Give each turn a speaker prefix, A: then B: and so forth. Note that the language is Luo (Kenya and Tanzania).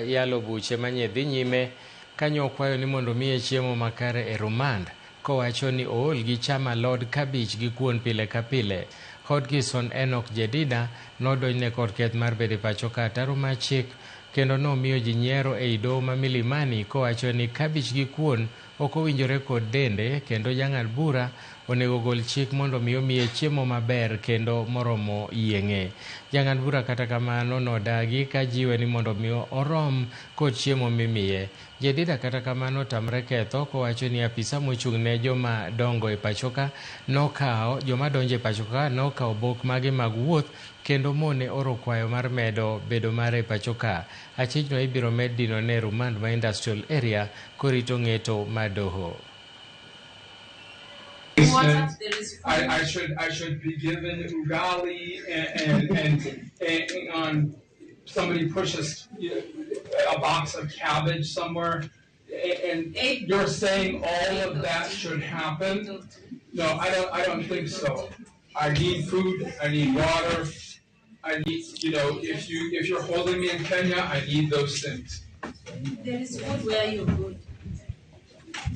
A: yalo buche manye dhi nyime kanyo okwayo ni mondo miye chiemo makare e rumand kowacho ni ool gi chamo alod kabich gi kuon pile ka pile. Hodgson Enoch Jedida nodonjne kod keth mar bedo e pacho ka ataro mar chik kendo nomiyo ji nyiero ei doho ma Milimani kowacho ni kabich gi kuon ok owinjore kod dende kendo jang'ad bura onego gol chik mondo mi omiye chiemo maber kendo moromo yieng'e. Jang'ad bura kata kamano nodagi ka jiwe ni mondo mi orom kod chiemo mimiye. Jedida kata kamano otamre ketho kowacho ni apisa mochung' ne joma dongo e pachoka nokawo joma donjo e pachoka nokawo bok mage mag wuoth kendo mone oro kwayo mar medo bedo mare e pachoka. Achijno ibiro med dinone e rumand ma industrial area korito ng'eto mar doho.
B: Water,
C: there is food.
B: I should be given ugali and somebody pushes a box of cabbage somewhere. And
C: Eight.
B: you're saying all of that should happen? No, I don't think so. I need food, I need water, I need, if you're holding me in Kenya, I need those things.
C: There is food where you're good.